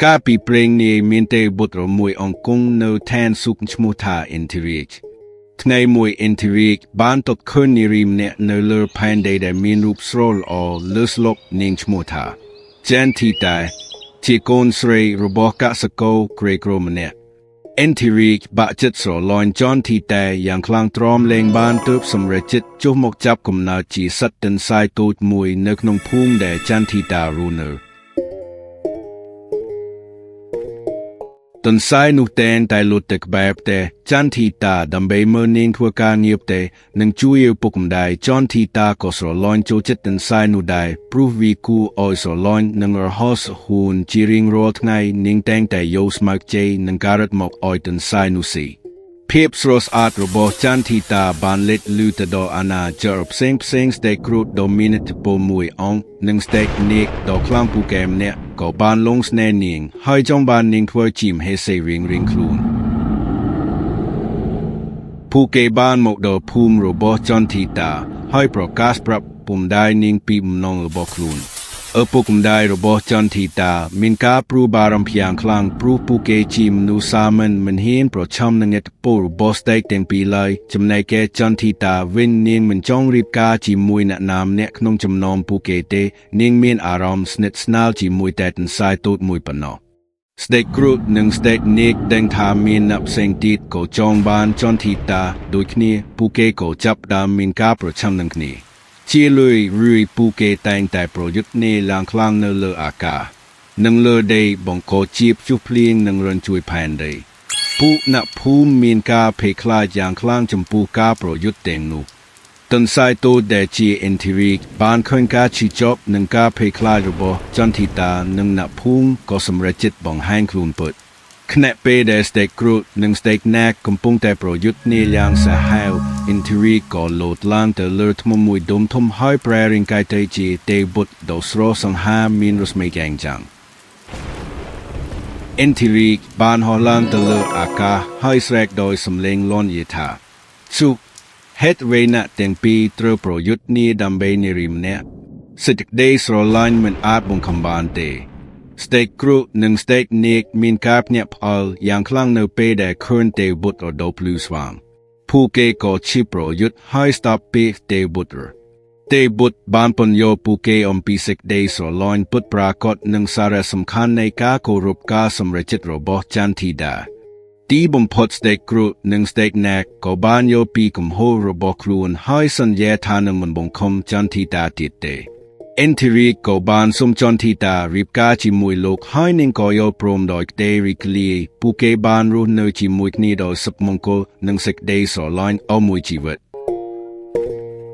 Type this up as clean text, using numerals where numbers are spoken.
កាលពីព្រេងនាយមានទេវបុត្រមួយអង្គគង់នៅឋានសួគ៌ឈ្មោះថាឥន្ទរាជថ្ងៃមួយឥន្ទរាជបានទតឃើញនារីម្នាក់នៅលើផែនដីដែលមានរូបស្រស់ល្អលើសលប់នាងឈ្មោះថាចន្ទធីតាជាកូនស្រីរបស់កសិករក្រីក្រម្នាក់ឥន្ទរាជបាក់ចិត្តស្រឡាញ់ចន្ទធីតាយ៉ាងខ្លាំងទ្រាំលែងបានទើបសម្រេចចិត្តចុះមកចាប់កំណើតជាសត្វទន្សាយតូចមួយនៅក្នុងភូមិដែលចន្ទធីតារស់នៅ ទន្សាយនោះតែងតែលូតទៅក្បែរផ្ទះចន្ទធីតាដើម្បីមើលនាងធ្វើការងារផ្ទះនិងជួយឪពុកម្ដាយចន្ទធីតាក៏ស្រឡាញ់ចូលចិត្តទន្សាយនោះដែរព្រោះវាគួរឲ្យស្រឡាញ់និងរហ័សហួនជារៀងរាល់ថ្ងៃនាងតែងតែយកស្មៅខ្ចីនិងការ៉ុតមកឲ្យទន្សាយនោះស៊ីភាពស្រស់ស្អាតរបស់ចន្ទធីតាបានលេចលឺទៅដល់អាណាចក្រផ្សេងផ្សេងស្ដេចគ្រុឌដ៏មានឥទ្ធិពលមួយអង្គនិងស្ដេចនាគដ៏ខ្លាំងពូកែម្នាក់ក៏បានលង់ស្នេហ៍នាងហើយចង់បាននាងធ្វើជាមហេសីរៀងៗខ្លួនពួកគេបានមកដល់ភូមិរបស់ចន្ទធីតាហើយប្រកាសប្រាប់ពុំដាយនាងពីបំណងរបស់ខ្លួនឪពុកម្ដាយរបស់ចន្ទធីតាមានការព្រួយបារម្ភយ៉ាងខ្លាំងព្រោះពួកគេជាមនុស្សសាមញ្ញមិនហ៊ានប្រឈមនឹងឥទ្ធិពលរបស់ស្ដេចទាំងពីរឡើយចំណែកឯចន្ទធីតាវិញនាងមិនចង់រៀបការជាមួយអ្នកណាម្នាក់ក្នុងចំណោមពួកគេទេនាងមានអារម្មណ៍ស្និទ្ធស្នាលជាមួយតែទន្សាយតូចមួយប៉ុណ្ណោះស្ដេចគ្រុឌនិងស្ដេចនាគដឹងថាមានអ្នកផ្សេងទៀតក៏ចង់បានចន្ទធីតាដូចគ្នាពួកគេក៏ចាប់ផ្ដើមមានការប្រឆាំងនឹងគ្នាជារឿយរឿយពួកគេតែងតែប្រយុទ្ធគ្នាឡើងខ្លាំងនៅលើអាកាសនិងលើដីបង្កជាព្យុះភ្លៀងនិងរញ្ជួយផែនដីពួកអ្នកភូមិមានការភ័យខ្លាចយ៉ាងខ្លាំងចំពោះការប្រយុទ្ធទាំងនោះទន្សាយតូចដែលជាឥន្ទរាជបានឃើញការឈឺចប់និងការភ័យខ្លាចរបស់ចន្ទធីតានិងអ្នកភូមិក៏សម្រេចចិត្តបង្ហាញខ្លួនពិតខណៈពេលដែលស្ដេចគ្រុឌនិងស្ដេចនាគកំពុងតែប្រយុទ្ធគ្នាយ៉ាងសាហាវឥន្ទរាជក៏លោតឡើងទៅលើថ្មមួយដុំធំហើយប្រែរាងកាយទៅជាទេវបុត្រដ៏ស្រស់សង្ហាមានរស្មីយ៉ាងចាំងឥន្ទរាជបានហោះឡើងទៅលើអាកាសហើយស្រែកដោយសំឡេងលាន់យថាសុហេតុអ្វីអ្នកទាំងពីរត្រូវប្រយុទ្ធគ្នាដើម្បីនារីម្នាក់សេចក្តីស្រឡាញ់មិនអាចបង្ខំបានទេស្ដេចគ្រុឌនិងស្ដេចនាគមានការភ្ញាក់ផ្អើលយ៉ាងខ្លាំងនៅពេលដែលឃើញទេវបុត្រដ៏ភ្លឺស្វាងពួកគេក៏ឈប់ប្រយុទ្ធហើយស្ដាប់ពាក្យទេវបុត្រទេវបុត្របានពន្យល់ពួកគេអំពីសេចក្តីស្រឡាញ់ពិតប្រាកដនិងសារៈសំខាន់នៃការគោរពការសម្រេចចិត្តរបស់ចន្ទធីតាទីបំផុតស្ដេចគ្រុឌនិងស្ដេចនាគក៏បានយល់ពីកំហុសរបស់ខ្លួនហើយសន្យាថានឹងមិនបង្ខំចន្ទធីតាទៀតទេឥន្ទរាជក៏បានសុំចន្ទធីតារៀបការជាមួយលោកហើយនាងក៏យល់ព្រមដោយក្តីរីករាយពួកគេបានរស់នៅជាមួយគ្នាដោយសុភមង្គលនិងសេចក្តីស្រឡាញ់អស់មួយជីវិត